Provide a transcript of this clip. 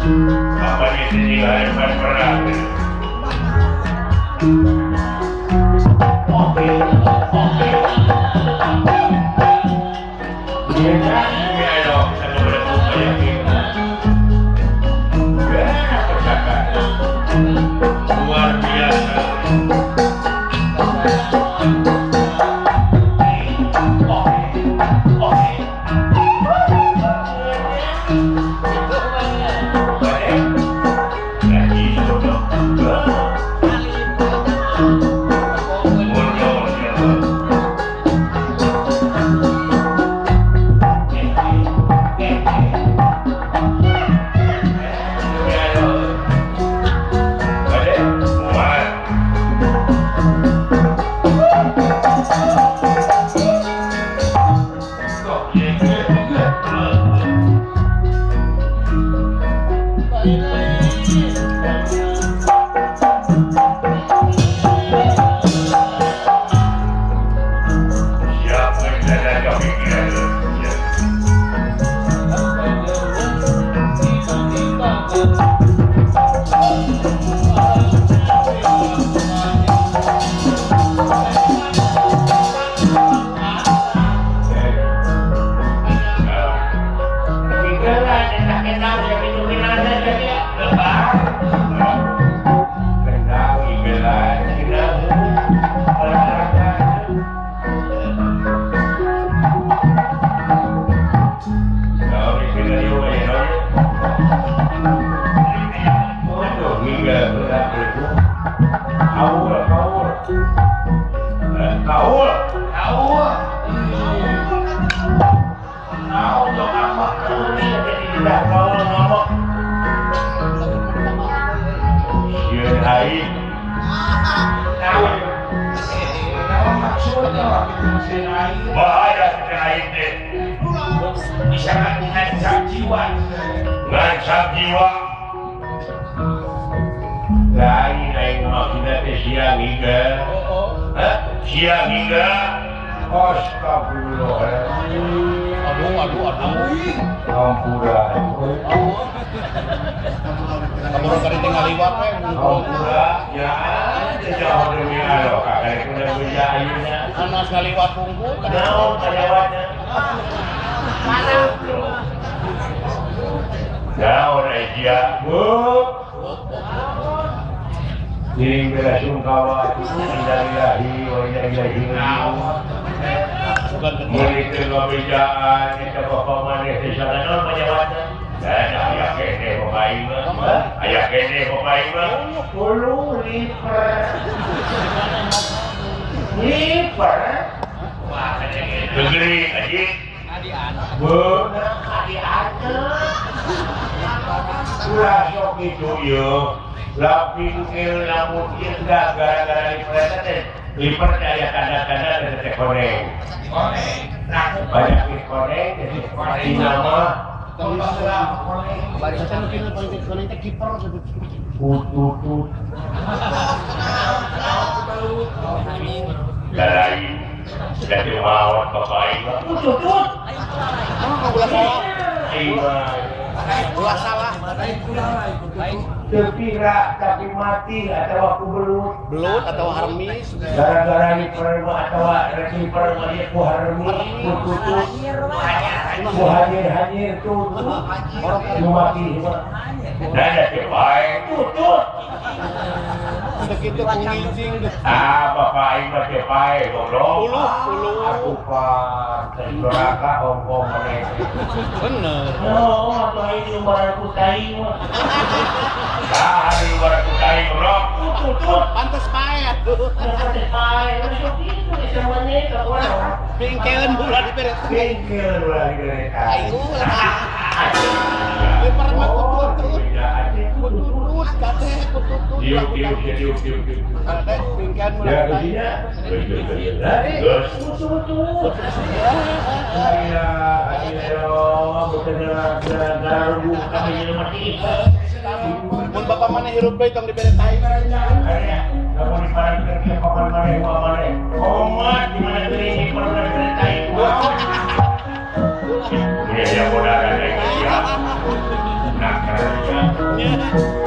Apa ini tinggal pernah. Oke, oke. Luar biasa. Bahaya teh bisa ngancam jiwa, ngancam jiwa. Lain aing maksudna teh siang hingga, siang hingga. Astagfirullah. Aduh, aduh, aduh. Ampura. Kamu kali tinggal liwat we. Ampura, ya. Jauh demi Allah, kakek udah beja ayeuna. Anas ngaliwat pungkul, naon kaliwatna? Naon aya, Bu? Ngiring bela sungkawa, innalillahi wa inna ilaihi raji'un. Murid teu ngabejaan eta bapak maneh teh sanaon panyawatna? Dan aya keneh bapak aing mah, aya keneh bapak aing mah. Ulu liper. Liper. Negeri aji. Beunang adi-adi. Ulah sok kitu ieu. Laping el lamun ieu gara-gara liper eta teh. Liper teh aya tanda-tanda teh koneng. Banyak koneng jadi dina mah pututut. Lalai jadi mawat bapak aing mah. Pututut. Ulah salah. Ulah salah. Teu pira tapi mati atau aku belut. Belut atau harmis. Gara-gara liper mah atawa liper mah ieu ku harmis pututut. Ku hanyir-hanyir tutut. Nu mati mah. Da teu bae tutut. Sekitu ngijing. Ah, bapak aing mah teu pae goblok. Uluh, uluh. Aku pan doraka hongkong maneh. Bener. Oh, atuh aing nu baraku tai mah. Tah, nu baraku tai goblok. Tutut. Pantes pae atuh. Pantes pae. Sok kitu geus maneh ka urang. Pingkeun ulah dibere. Pingkeun ulah dibere. Ayo lah. Liper mah kututut. Kututut kate kututut. Diuk diuk diuk diuk diuk. Kate pingkeun ulah. Ya begini. Geus tutut. Ya, ayo bener-bener kami jelema mati. Mun bapak maneh hirup deui tong dibere tai. Lamun diparangkeun ke paman maneh bapak maneh. Komat di mana teuing pernah dibere tai. Ini dia bodaran aing dia. Nah, Mana?